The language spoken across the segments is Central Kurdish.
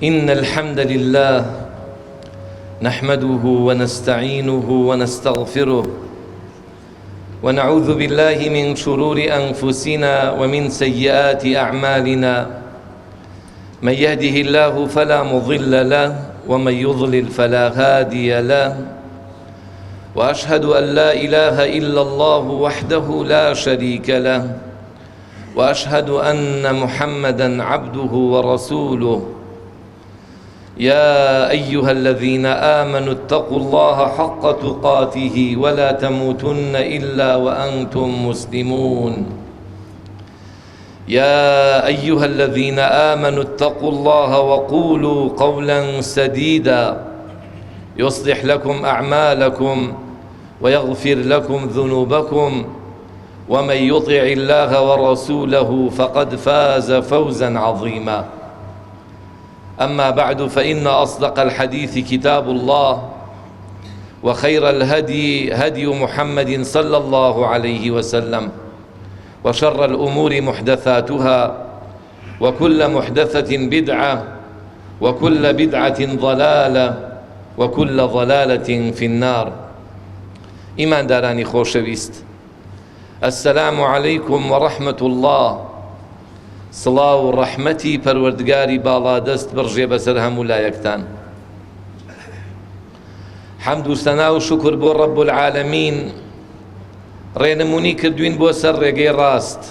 إن الحمد لله نحمده ونستعينه ونستغفره ونعوذ بالله من شرور أنفسنا ومن سيئات أعمالنا من يهده الله فلا مضل له ومن يضلل فلا هادي له واشهد ان لا اله الا الله وحده لا شريك له واشهد ان محمدا عبده ورسوله يا ايها الذين امنوا اتقوا الله حق تقاته ولا تموتن الا وانتم مسلمون يا ايها الذين امنوا اتقوا الله وقولوا قولا سديدا يصلح لكم اعمالكم ويغفر لكم ذنوبكم ومن يطع الله ورسوله فقد فاز فوزا عظيما اما بعد فان اصدق الحديث كتاب الله وخير الهدي هدي محمد صلى الله عليه وسلم وشر الأمور محدثاتها وكل محدثة بدعة وكل بدعة ضلالة وكل ضلالة في النار ئیماندارانی خۆشەویست السلام علیکم ورحمة اللە سڵاو و ڕەحمەتی پەروەردگاری باڵادەست بڕژێ بەسەر هەموو لایەکتان حەمد و سەنا و شکر بۆ ڕەب العالمین ڕێنمونی کردوین بۆ سەر ڕێگەی ڕاست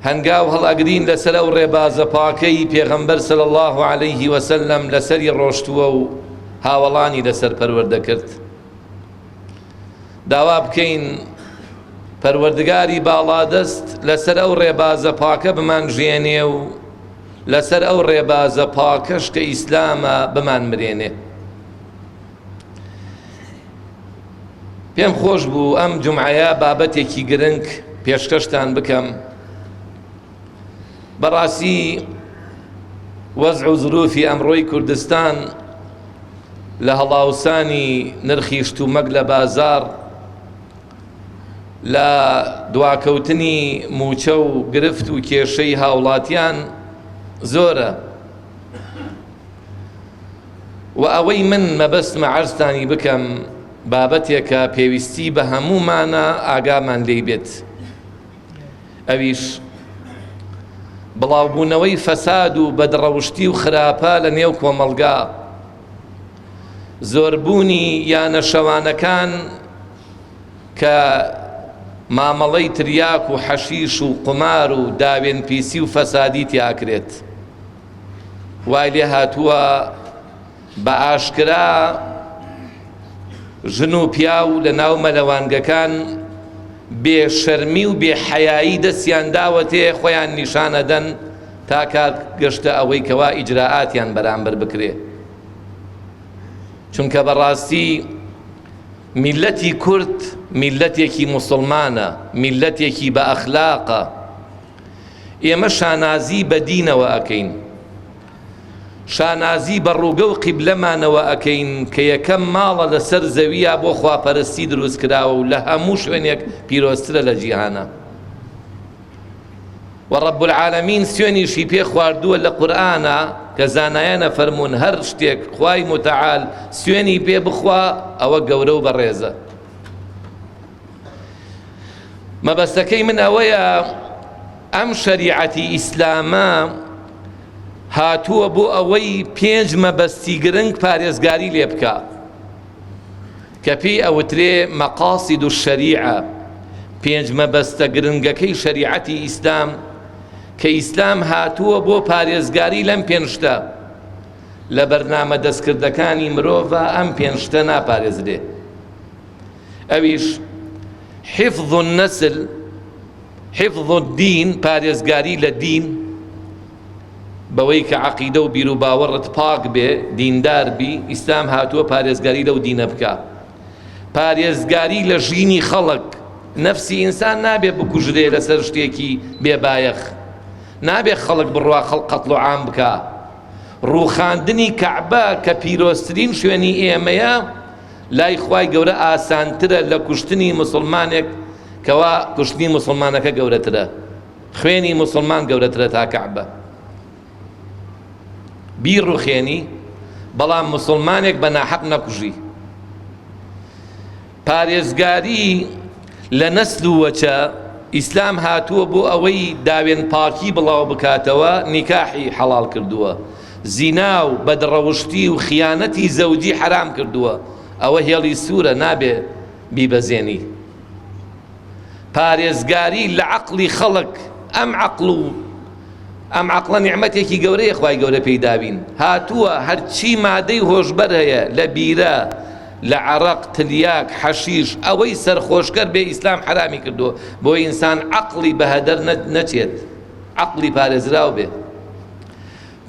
هەنگاو هەڵئەگرین لەسەر ئەو ڕێبازە پاکەی پێغەمبەر صلی اللە علیه وسلم لەسەری ڕۆشتووە و هاوەڵانی لەسەر پەروەردە کرد داوا بکەین پەروەردگاری باڵادەست لەسەر ئەو ڕێبازە پاکە بمانژێنێ و لەسەر ئەو ڕێبازە پاکەش کە ئیسلامە بمان مرێنێ پێم خۆش بوو ئەم جومعەیە بابەتێکی گرنگ پێشکەشتان بکەم بەڕاستی وەزع و زروفی ئەمڕۆی کوردستان لە هەڵاوسانی نرخی شتومەک لە بازار لە دواکەوتنی موچە و گرفت و کێشەی هاوڵاتیان زۆرە وە ئەوەی من مەبەستمە عەرزتانی بکەم بابەتێکە پێویستی بە هەموومانە ئاگامان لێی بێت ئەویش بڵاوبوونەوەی فەساد و بەدڕەوشتی و خراپە لە نێو کۆمەڵگا زۆربوونی یانە شەوانەکان کە مامەڵەی تریاک و حەشیش و قومار و داوێن پیسی و فەسادی تیاکرێت وای لێ هاتووە بە ئاشکرا ژن و پیاو لە ناو مەلەوانگەکان بێ شەرمی و بێ حەیایی دەستیان داوەتێ خۆیان نیشانەدەن تا کار گەشتە ئەوەی کەوا ئیجرائاتیان بەرامبەر بکرێ چونکە بەڕاستی میلەتی کورد میلەتێکی مسلمانە میلەتێکی بە ئەخلاقە ئێمە شانازی بە دینەوە ئەکەین شانازی بە ڕووگە و قیبلەمانەوە ئەکەین کە یەکەم ماڵە لەسەر زەویە بۆ خواپەرستی دروست کراوە و لە هەموو شوێنێک پیرۆزترە لە جیهانە و رب العالمین سوێنیشی پێ خواردووە لە قورئانە کە زانایانە فەرموون هەر شتێک خوای متعال سوێنی پێ بخوا ئەوە گەورە و بەڕێزە مەبەستەکەی من ئەوەیە ئەم شەریعەتی ئیسلامە هاتووە بۆ ئەوەی پێنج مەبەستی گرنگ پارێزگاری لێ بکە کە پێی ئەوترێ مەقاسید الشەریعە پێنج مەبەستە گرنگەکەی شەریعەتی ئیسلام کە ئیسلام هاتووە بۆ پارێزگاری لەم پێنج شتە لە بەرنامە دەستکردەکانی مرۆڤ ئەم پێنج شتە ناپارێزرێ ئەویش حفظ النسل حفظ الدین پارێزگاری لە دین بەوەی کە عەقیدە و بیر و باوەڕت پاک بێ دیندار بی ئیسلام هاتووە پارێزگاری لەو دینە بکە پارێزگاری لە ژینی خەڵک نەفسی ئینسان نابێ بکوژرێ لەسەر شتێکی بێبایەخ نابێ خەڵک بڕوا خەڵک قەتڵ و عام بکە ڕووخاندنی کەعبە کە پیرۆزترین شوێنی ئێمەیە لای خوای گەورە ئاسانترە لە کوشتنی موسڵمانێک کەوا کوشتنی موسڵمانەکە گەورەترە. خوێنی موسڵمان گەورەترە تا کەعبە بیڕوخێنی بەڵام موسڵمانێک بە ناحەق نەکوژی. پارێزگاری لە نەسل و وەچە، ئیسلام هاتووە بۆ ئەوەی داوێن پاکی بڵاو بکاتەوە نیکاحی حەڵاڵ کردووە، زینا و بەدڕەوشتی و خیانەتی زەوجی حەرام کردووە، ئەوە هێڵی سوورە نابێ بیبەزێنی. پارێزگاری لە عەقڵی خەڵک، ئەم عەقڵ و ئەم عەقڵە نیعمەتێکی گەورەیە خوای گەورە پێی داوین، هاتووە هەرچی مادەی هۆشبەر هەیە لە بیرە، لە عەڕەق، تلیاک، حەشیش، ئەوەی سەرخۆشکەر بێ ئیسلام حەرامی کردووە بۆ ئینسان عەقڵی بەهەدەر نەچێت، عەقڵی پارێزراو بێ.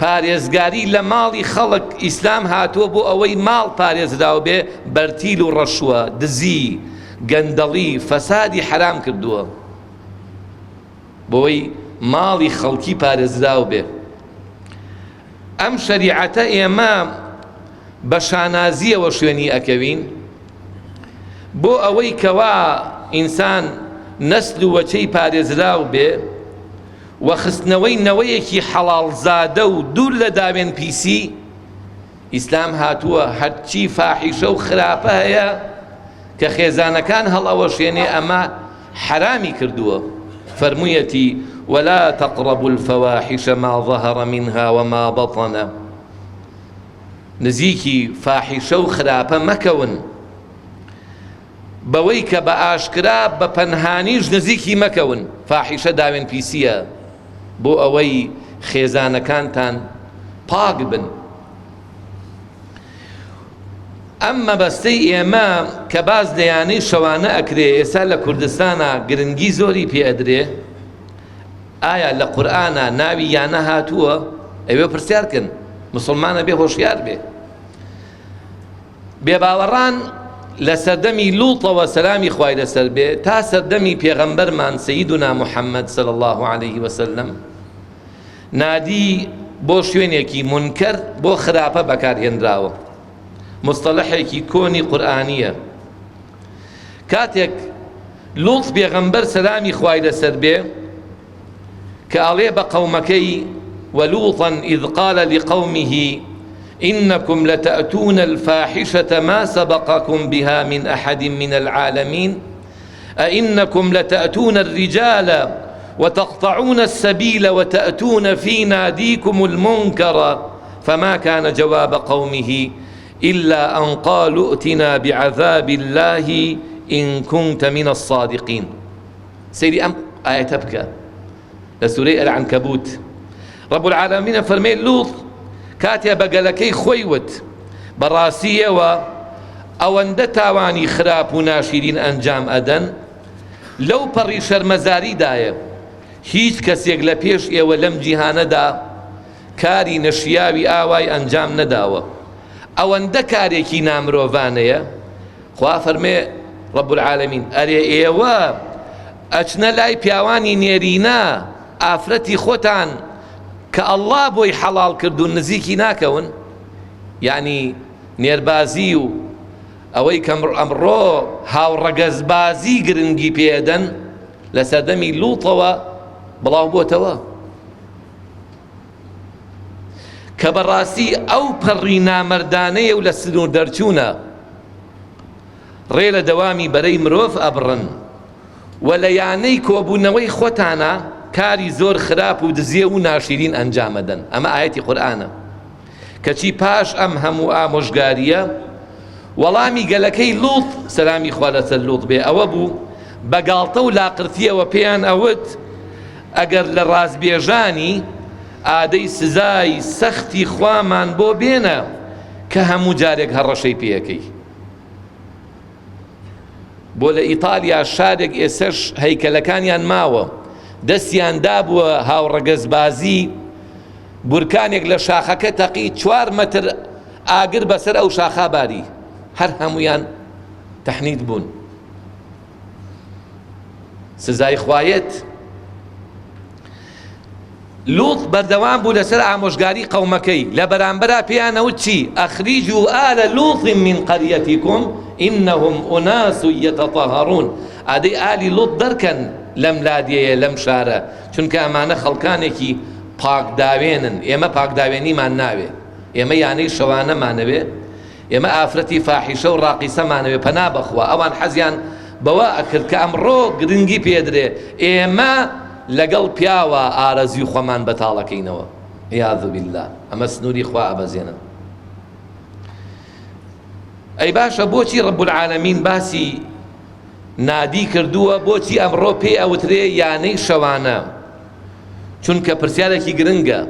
پارێزگاری لە ماڵی خەڵک، ئیسلام هاتووە بۆ ئەوەی ماڵ پارێزراو بێ، بەرتیل و ڕەشوە، دزی، گەندەڵی، فەسادی حەرام کردووە بۆی ماڵی خەڵکی پارێزراو بێ. ئەم شەریعەتە ئێمە بە شانازیەوە شوێنی ئەکەوین بۆ ئەوەی کەوا ئینسان نەسل و وەچەی پارێزراو بێ و خستنەوەی نەوەیەکی حەڵاڵزادە و دوور لە داوێن پیسی ئیسلام هاتووە هەرچی فاحیشە و خراپە هەیە کە خێزانەکان هەڵئەوەشێنێ ئەمە حەرامی کردووە فەرموویەتی ولا تقربوا الفواحش ما ظهر منها وما بطن نزیکی فاحیشە و خراپە مەکەون بەوەی کە بە ئاشکرا بە پەنهانیش نزیکی مەکەون فاحیشە داوێن پیسیە بۆ ئەوەی خێزانەکانتان پاک بن ئەم مەبەستەی ئێمە کە باس لە یانەی شەوانە ئەکرێ ئێستا لە کوردستانا گرنگی زۆری پێ ئەدرێ ئایا لە قورئانا ناوی یانە هاتووە ئەوێ پرسیار کەن مسلمانە بێ هۆشیار بێ بێباوەڕان لە سەردەمی لوڵتەوە سەلامی خوای لەسەر بێ تا سەردەمی پێغەمبەرمان سەیدنا محەممەد صلی الله عليه وسلم نادی بۆ شوێنێکی مونکەر بۆ خراپە بەکارهێنراوە مستەلەحێکی کۆنی قورئانیە کاتێک لوط پێغەمبەر سەلامی خوای لەسەر بێ کە ئەڵێ بە قەومەکەی ولوطا إذ قال لقومه إنكم لتأتون الفاحشة ما سبقكم بها من أحد من العالمين أئنكم لتأتون الرجال وتقطعون السبيل وتأتون في ناديكم المنكر فما كان جواب قومه إلا أن قالوا ائتنا بعذاب الله إن كنت من الصادقين سەیری ئەم ئایەتە بکە لە سورەی العنکبوت رب العالمین فەرمێ لوط کاتێ بە گەلەکەی خۆی وت بەڕاستی ئێوە ئەوەندە تاوانی خراپ و ناشیرین ئەنجام ئەدەن لەو پەڕی شەرمەزاریدایە هیچ کەسێک لە پێش ئێوە لەم جیهانەدا کاری نەشیاوی ئاوای ئەنجام نەداوە ئەوەندە کارێکی نامرۆڤانەیە خوا فەرمێ رب العالمین ئەرێ ئێوە ئەچنە لای پیاوانی نێرینە ئافرەتی خۆتان کە ئەڵڵا بۆی حەڵاڵ کردوون نزیکی ناکەون یعنی نێربازی و ئەوەی کە ئەمڕۆ هاوڕەگەزبازی گرنگی پێدەن لە سەردەمی لوڵتەوە بڵاو بۆتەوە کە بەڕاستی ئەو پەڕی نامەردانەیە و لە سنوور دەرچوونە ڕێ لە دەوامی بەرەی مرۆڤ ئەبڕن و لە یانەی کۆبوونەوەی خۆتانا کاری زۆر خراپ و دزێو و ناشیرین ئەنجام ئەدەن ئەمە ئایەتی قورئانە کەچی پاش ئەم هەموو ئامۆژگاریە وەڵامی گەلەکەی لوط سەلامی خوا لەسەر لوط بێ ئەوە بوو بە گاڵتە و لاقرتیەوە پێیان ئەوت ئەگەر لە ڕاستبێژانی ئادەی سزای سەختی خوامان بۆ بێنە کە هەموو جارێک هەڕەشەی پێەکەی بۆ لە ئیتالیا شارێک ئێسەش هەیکەلەکانیان ماوە دەستیان دابووە هاوڕەگەزبازی بورکانێک لە شاخەکە تەقی چوار مەتر ئاگر بەسەر ئەو شاخا باری هەر هەمویان تەحنیت بوون سزای خوایەت لوط بەردەوام بوو لەسەر ئامۆژگاری قەومەکەی، لە بەرامبەرا پێیان ئەوت چی؟ اخرجوا آل لوط من قریتکم انهم اناس یتطهرون، ئادەی ئالی لوط دەرکەن. لەم لادێیە لەم شارە، چونکە ئەمانە خەڵکانێکی پاکداوێنن، ئێمە پاکداوێنیمان ناوێ، ئێمە یانەی شەوانەمانەوێ، ئێمە ئافرەتی فاحیشە و ڕاقیسەمانەوێ، پەنا بەخوا ئەوان حەزیان بەوە ئەکرد کە ئەمڕۆ گرنگی پێدرێ، ئێمە لەگەڵ پیاوە ئارەزوی خۆمان بەتاڵەکەینەوە، عیاذ باللە، ئەمە سنوری خوا ئەبەزێنن. ئەی باشە بۆچی رب العالمین باسی نادی کردووە بۆچی ئەمڕۆ پێی ئەوترێ یانەی شەوانە چونکە پرسیارێکی گرنگە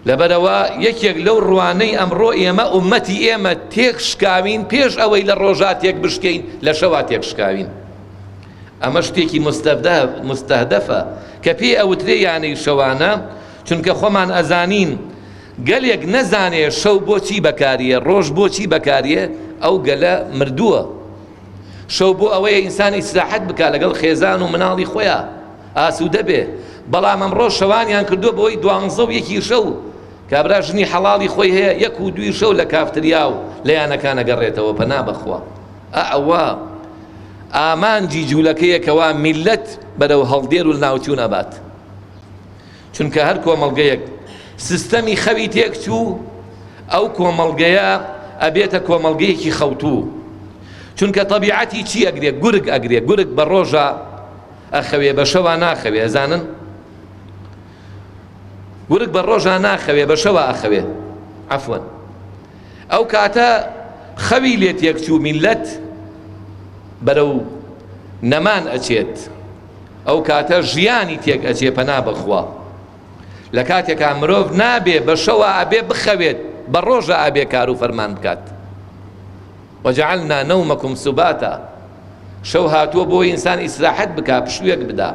لەبەرەوە یەکێک لەو ڕوانەی ئەمڕۆ ئێمە ئومەتی ئێمە تێک شکاوین پێش ئەوەی لە ڕۆژا تێک بشکین لە شەوا تێک شکاوین ئەمە شتێکی مستهدفە کە پێی ئەوترێ یانەی شەوانە چونکە خۆمان ئەزانین گەلێک نەزانێ شەو بۆچی بەکاریە ڕۆژ بۆچی بەکاریە ئەو گەلە مردووە شەو بۆ ئەوەیە ئینسان ئیسراحەت بکا لەگەڵ خێزان و مناڵی خۆیا ئاسوودە بێ بەڵام ئەمڕۆ شەوانیان کردووە بۆی دوانزە و یەکی شەو کابرا ژنی حەڵاڵی خۆی هەیە یەک و دوی شەو لە کافتریا و لە یانەکان ئەگەڕێتەوە پەنا بەخوا ئەوە ئامانجی جوولەکەیە کەوا میلەت بەرەو هەڵدێر و لەناوچوون ئەبات چونکە هەر کۆمەڵگەیەک سیستەمی خەوی تێکچوو ئەو کۆمەڵگەیە ئەبێتە کۆمەڵگەیەکی خەوتوو چونکە تەبیعەتی چی ئەگرێ گورگ ئەگرێ گورگ بە ڕۆژە ئەخەوێ بە شەوا ناخەوێ ئەزانن گورگ بە ڕۆژە ناخەوێ بە شەوا ئەخەوێ عەفوەن ئەو کاتە خەوی لێ تێکچوو میلەت بەرەو نەمان ئەچێت ئەو کاتە ژیانی تێک ئەچێ پەنا بەخوا لە کاتێکا مرۆڤ نابێ بە شەوا ئەبێ بخەوێت بە ڕۆژە ئەبێ کار و فەرمان بکات وجعلنا نومكم سباتا شەو هاتووە بۆ ئینسان ئیسراحەت بکا پشوویەک بدا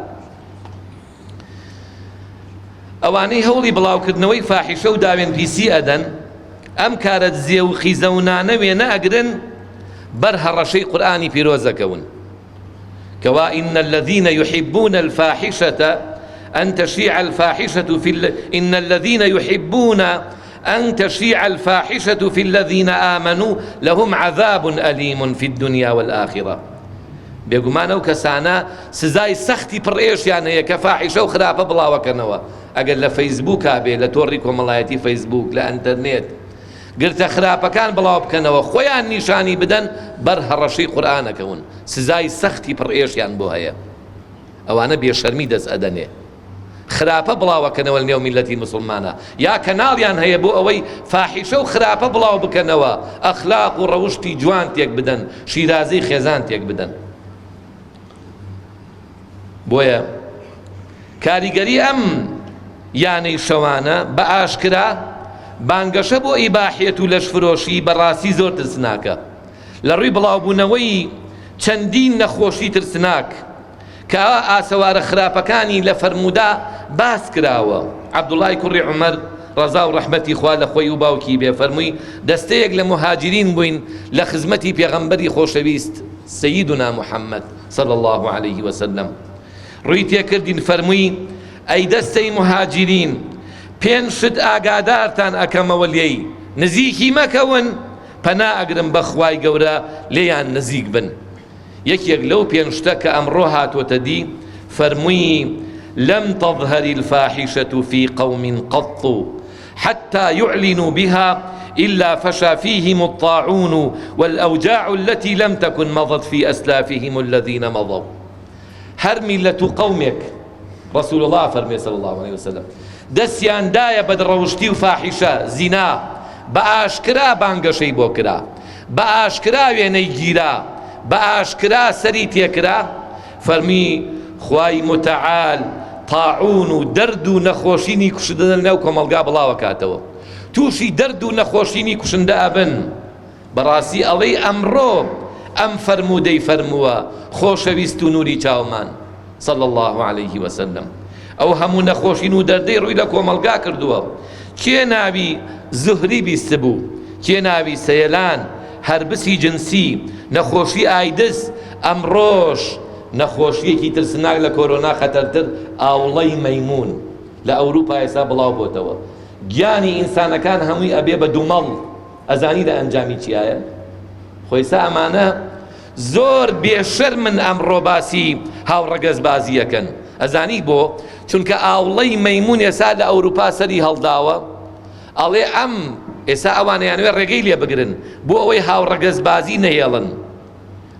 ئەوانەی هەوڵی بڵاوکردنەوەی فاحیشە و داوێن پیسی ئەدەن ئەم کارە دزێ و خیزەونانە وێنە ئەگرن بەر هەڕەشەی قورئانی پیرۆزەکەون کوا إن الذين يحبون الفاحشة أن تشيع الفاحشة في ال... إن الذين يحبون أن تشيع الفاحشة في الذين آمنوا لهم عذاب أليم في الدنيا والآخرة بێگومان ئەو کەسانە سزای سەختی پڕێشیان هەیە کە فاحیشە و خراپە بڵاوەکەنەوە ئەگەر لە فەیسبووکا بێ لە تۆڕی کۆمەڵایەتی فەیسبوک لە ئەتەرنێت گرتە خراپەکان بڵاو بکەنەوە خۆیان نیشانی بدەن بەر هەڕەشەی قورئانەکەون سزای سەختی پڕ ئێشیان بۆ هەیە ئەوانە بێشەرمی دەست ئەدەنێ خراپە بڵاوەکەنەوە لەنێو میلەتی مسلمانە یا کەناڵیان هەیە بۆ ئەوەی فاحیشە و خراپە بڵاو بکەنەوە ئەخلاق و ڕەوشتی جوان تێک بدەن شیرازەی خێزان تێک بدەن بۆیە کاریگەری ئەم یانەی شەوانە بە ئاشکرا بانگەشە بۆ ئیباحیەت و لەشفرۆشی بەڕاستی زۆر ترسناکە لە ڕووی بڵاوبوونەوەی چەندین نەخۆشی ترسناک کە ئاسەوارە خراپەکانی لە فەرموودا باس کراوە عەبدوڵای کوڕی عومەر ڕەزا و ڕەحمەتی خوا لە خۆی و باوکی بێ فەرمووی دەستەیەک لە موهاجرین بووین لە خزمەتی پێغەمبەری خۆشەویست سەیدنا محەممەد صلی الله علیه وسلم ڕووی تێکردین فەرمووی ئەی دەستەی موهاجرین پێنج شت ئاگادارتان ئەکەمەوە لێی نزیکی مەکەون پەنا ئەگرم بە خوای گەورە لێیان نزیک بن یەکێک لەو پێنج شتە کە ئەمڕۆ هاتۆتە دی فەرمووی لم تظهر الفاحشة في قوم قط حتى يعلنوا بها إلا فشى فيهم الطاعون والأوجاع التي لم تكن مضت في أسلافهم الذين مضوا هەر میلەت و قەومێک رسول الله فەرمێ صلی الله علیه وسلم دەستیان دایە بەدڕەوشتی و فاحیشە زینا بە ئاشکرا بانگەشەی بۆ کرا بە ئاشکرا وێنەی گیرا بە ئاشکرا سەری تێکرا فەرمی خوای متعال تاعون و دەرد و نەخۆشینی کوشندە لەناو کۆمەڵگا بڵاوەکاتەوە تووشی دەرد و نەخۆشینی کوشندە ئەبن بەڕاستی ئەڵێی ئەمڕۆ ئەم فەرموودەی فەرمووە خۆشەویست و نوری چاومان صلی اللە علیه وسلم ئەو هەموو نەخۆشین و دەردەی ڕووی لە کۆمەڵگا کردووە کێ ناوی زوهری بیستبوو کێ ناوی سەیەلان هەربسی جنسی نەخۆشی ئایدز ئەمڕۆش نەخۆشیەکی ترسناک لە کۆرۆنا خەتەرتر ئاوڵەی مەیمون لە ئەوروپا ئێستا بڵاو بۆتەوە گیانی ئینسانەکان هەمووی ئەبێ بە دومەڵ ئەزانی لە ئەنجامی چیایە؟ خۆ ئێستا ئەمانە زۆر بێشەرمن ئەمڕۆ باسی هاوڕەگەزبازی ئەکەن ئەزانی بۆ؟ چونکە ئاوڵەی مەیمون ئێسا لە ئەوروپا سەری هەڵداوە ئەڵێ ئەم ئێسا ئەوان ئەیانەوێ ڕێگەی لێ بگرن بۆ ئەوەی هاوڕەگەزبازی نەهێڵن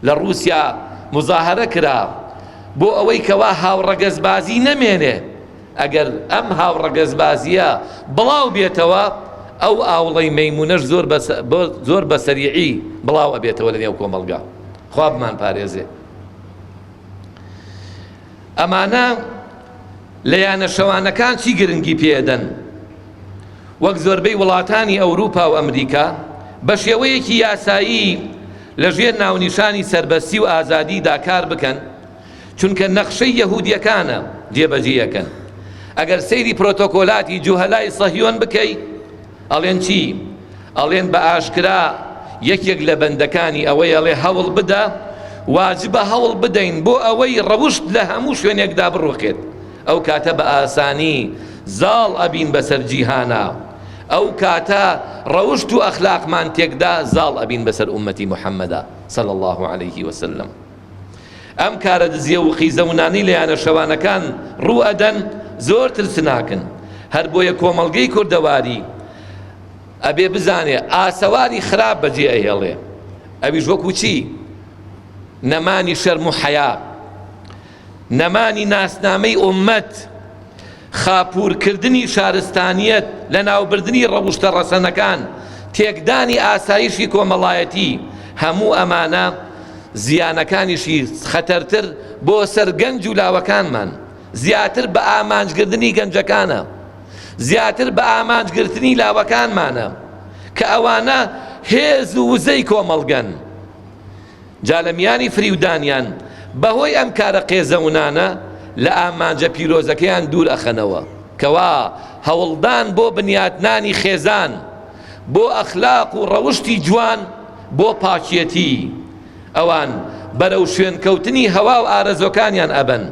لە ڕووسیا مزاهرە کرا بۆ ئەوەی کەوا هاوڕەگەزبازی نەمێنێ ئەگەر ئەم هاوڕەگەزبازیە بڵاو بێتەوە ئەو ئاوڵەی مەیمونەش زۆر زۆر بە سەریعی بڵاو ئەبێتەوە لە نێو کۆمەڵگا خوا بمان پارێزێ ئەمانە لە یانە شەوانەکان چی گرنگی پێدەن وەک زۆربەی وڵاتانی ئەوروپا و ئەمریکا بە شێوەیەکی یاسایی لە ژێر ناونیشانی سەربەستی و ئازادیدا کار بکەن چونکە نەخشەی یەهودیەکانە جێبەجێ ئەکەن ئەگەر سەیری پرۆتۆکۆلاتی جوهەلای سەهیۆن بکەی ئەڵێن چی ئەڵێن بە ئاشکرا یەکێک لە بەندەکانی ئەوەی ئەڵێ هەوڵ بدە واجبە هەوڵ بدەین بۆ ئەوەی ڕەوشت لە هەموو شوێنێکدا بڕوخێت ئەو کاتە بە ئاسانی زاڵ ئەبین بەسەر جیهانا ئەو کاتە ڕەوشت و ئەخلاقمان تێکدا زاڵ ئەبین بەسەر ئومەتی محەممەدا صلی الله عليه وسلم ئەم کارە دزیە و قیزەونانەی لە یانە شەوانەکان ڕوو ئەدەن زۆر ترسناکن هەر بۆیە کۆمەڵگەی کوردەواری ئەبێ بزانێ ئاسەواری خراپ بەجێ ئەهێڵێ ئەویش وەکو چی نەمانی شەرم و حەیا نەمانی ناسنامەی ئومەت خاپوورکردنی شارستانیەت، لەناوبردنی ڕەوشتە ڕەسەنەکان، تێکدانی ئاسایشی کۆمەڵایەتی، هەموو ئەمانە زیانەکانیشی خەتەرتر بۆ سەر گەنج و لاوەکانمان، زیاتر بە ئامانجگرتنی گەنجەکانە، زیاتر بە ئامانجگرتنی لاوەکانمانە کە ئەوانە هێز و وزەی کۆمەڵگەن. جا لە میانی فریودانیان بەهۆی ئەم کارە قێزەونانە لە ئامانجە پیرۆزەکەیان دوور ئەخەنەوە کەوا هەوڵدان بۆ بنیاتنانی خێزان بۆ ئەخلاق و ڕەوشتی جوان بۆ پاکیەتی ئەوان بەرەو شوێنکەوتنی هەوا و ئارەزۆکانیان ئەبەن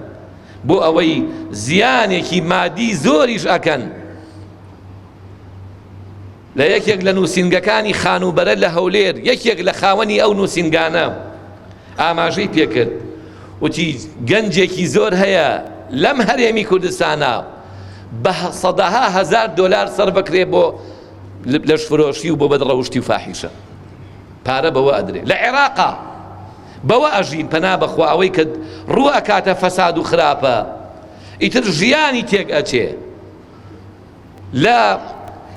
بۆ ئەوەی زیانێکی مادی زۆریش ئەکەن. لە یەکێک لە نووسینگەکانی خانووبەرە لە هەولێر یەکێک لە خاوەنی ئەو نووسینگانە ئاماژەی پێکرد وتی گەنجێکی زۆر هەیە لەم هەرێمی کوردستانە بە سەدەها هەزار دۆلار سەر بکرێ بۆ لەشفرۆشی و بۆ بەدڕەوشتی و فاحیشە پارە بەوە ئەدرێ لە عێراقا بەوە ئەژین پەنا بەخوا ئەوەی کە ڕوو ئەکاتە فەساد و خراپە ئیتر ژیانی تێک ئەچێ لە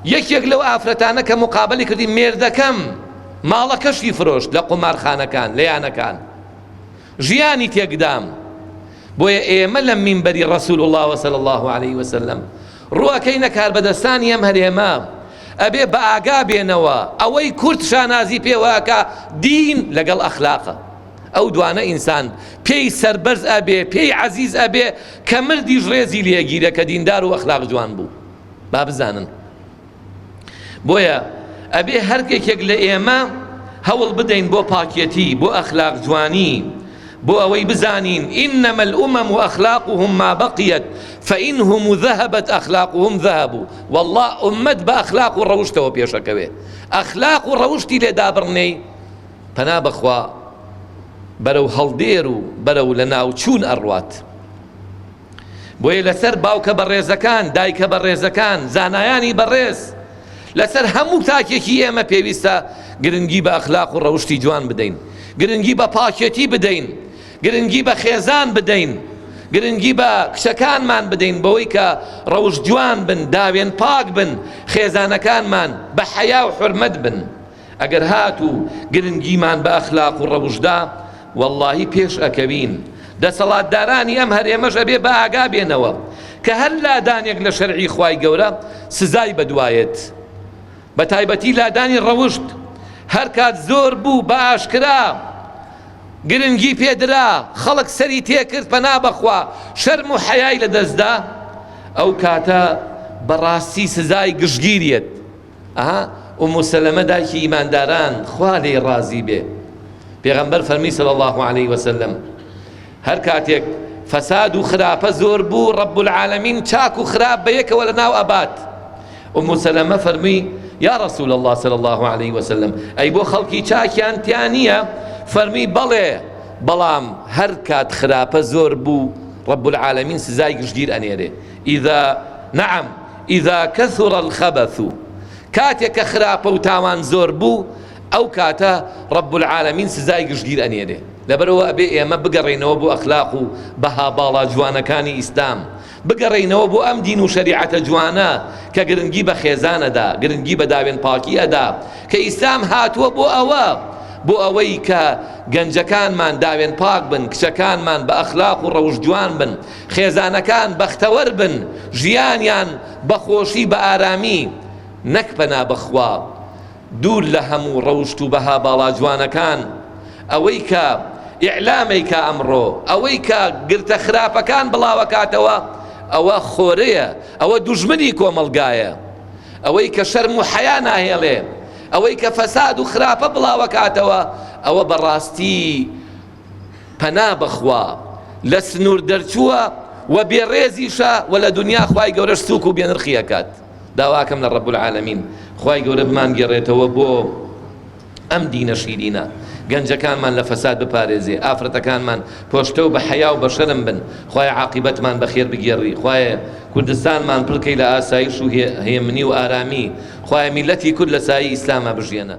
یەکێک لەو ئافرەتانە کە مقابلی کردی مێردەکەم ماڵەکەشی فرۆشت لە قومارخانەکان لە یانەکان ژیانی تێکدام بۆیە ئێمە لە مینبەری ڕسول الله وصلی الله عليه وسلم ڕوەکەینە کاربەدەستانی ئەم هەرێمە ئەبێ بە ئاگا بێنەوە ئەوەی کورد شانازی پێوەکە دین لەگەڵ ئەخلاقە ئەو دوانە ئینسان پێی سەربەرز ئەبێ پێی عەزیز ئەبێ کە مردیش ڕێزی لێ ئەگیرێ کە دیندار و ئەخلاق جوان بوو با بزانن بۆیە ئەبێ هەر یەکێک لە ئێمە هەوڵ بدەین بۆ پاکێتی بۆ ئەخلاق جوانی بۆ ئەوەی بزانین إنما الأمم أخلاقهم ما بقيت فإنهم ذهبت أخلاقهم ذهبوا والله ئومەت بە ئەخلاق و ڕەوشتەوە پێشەکەوێ ئەخلاق و ڕەوشتی لێ دابڕنێی پەنا بەخوا بەرەو هەڵدێر و بەرەو لەناوچوون ئەڕوات. بۆیە لەسەر باوکە بەڕێزەکان، دایکە بەڕێزەکان، زانایانی بەڕێز، لەسەر هەموو تاکێکی ئێمە پێویستە گرنگی بە ئەخلاق و ڕەوشتی جوان بدەین، گرنگی بە پاکێتی بدەین، گرنگی بە خێزان بدەین، گرنگی بە کچەکانمان بدەین بەوەی کە ڕەوشت جوان بن، داوێن پاک بن، خێزانەکانمان بە حەیا و حورمەت بن. ئەگەر هاتوو گرنگیمان بە ئەخلاق و ڕەوشت دا وەڵڵاهی پێش ئەکەوین. دەسەڵاتدارانی ئەم هەرێمەش ئەبێ بە ئاگا بێنەوە کە هەر لادانێک لە شەرعی خوای گەورە سزای بەدوایەت. بە تایبەتی لادانی ڕەوشت هەر کات زۆر بوو بە ئاشکرا گرنگی پێدرا خەڵک سەری تێکرد پەنا بەخوا شەرم و حەیای لەدەستدا ئەو کاتە بەڕاستی سزای گشتگیریەت. ئەها ئوم سەلەمە دایکی ئیمانداران خوا لێی ڕازی بێ پێغەمبەر فەرمی صلی الله علیه وسلم هەر کاتێک فەساد و خراپە زۆر بوو رب العالمین چاک و خراپ بە یەکەوە لە ناو ئەبات ئوم سەلەمە فەرمی یا رسول الله صلی الله علیه وسلم ئەی بۆ خەڵکی چاکیان تیا نییە؟ فەرمی بەڵێ بەڵام هەر کات خراپە زۆر بوو رب العالمین سزای گشتگیر ئەنێرێ اذا نعم اذا كثر الخبث کاتێک کە خراپە و تاوان زۆر بوو ئەو کاتە رب العالمین سزای گشتگیر ئەنێرێ لەبەرئەوە ئەبێ ئێمە بگەڕێینەوە بۆ ئەخلاق و بەها باڵا جوانەکانی ئیسلام بگەڕێینەوە بۆ ئەم دین و شەریعەتە جوانە کە گرنگی بە خێزان ئەدا، گرنگی بە داوێن پاکی ئەدا، کە ئیسلام هاتووە بۆ ئەوە، بۆ ئەوەی کە گەنجەکانمان داوێن پاک بن، کچەکانمان بە ئەخلاق و ڕەوشت جوان بن، خێزانەکان بەختەوەر بن، ژیانیان بە خۆشی بە ئارامی، نەک پەنا بەخوا. دوور لە هەموو ڕەوشت و بەها باڵا جوانەکان، ئەوەی کە ئیعلام ئەیکا ئەمڕۆ، ئەوەی کە گرتە خراپەکان بڵاوەکاتەوە، ئەوە خۆرەیە، ئەوە دوژمنی کۆمەڵگایە، ئەوەی کە شەرم و حەیا ناهێڵێ، ئەوەی کە فەساد و خراپە بڵاوەکاتەوە، ئەوە بەڕاستی پەنا بەخوا لە سنوور دەرچووە و بێڕێزیشە و لە دونیا خوای گەورەش سووک و بێنرخی ئەکات. داواکەم لە رب العالمین خوای گەورە بمانگێڕێتەوە بۆ ئەم دینە شیرینە گەنجەکانمان لە فەساد بپارێزێ ئافرەتەکانمان پۆشتە و بە حەیا و بە شەرم بن خوایە عاقیبەتمان بەخێر بگێڕی خوایە کوردستانمان پڕکەی لە ئاسایش و هێمنی و ئارامی خوایە میلەتی کورد لە سایەی ئیسلاما بژیەنە.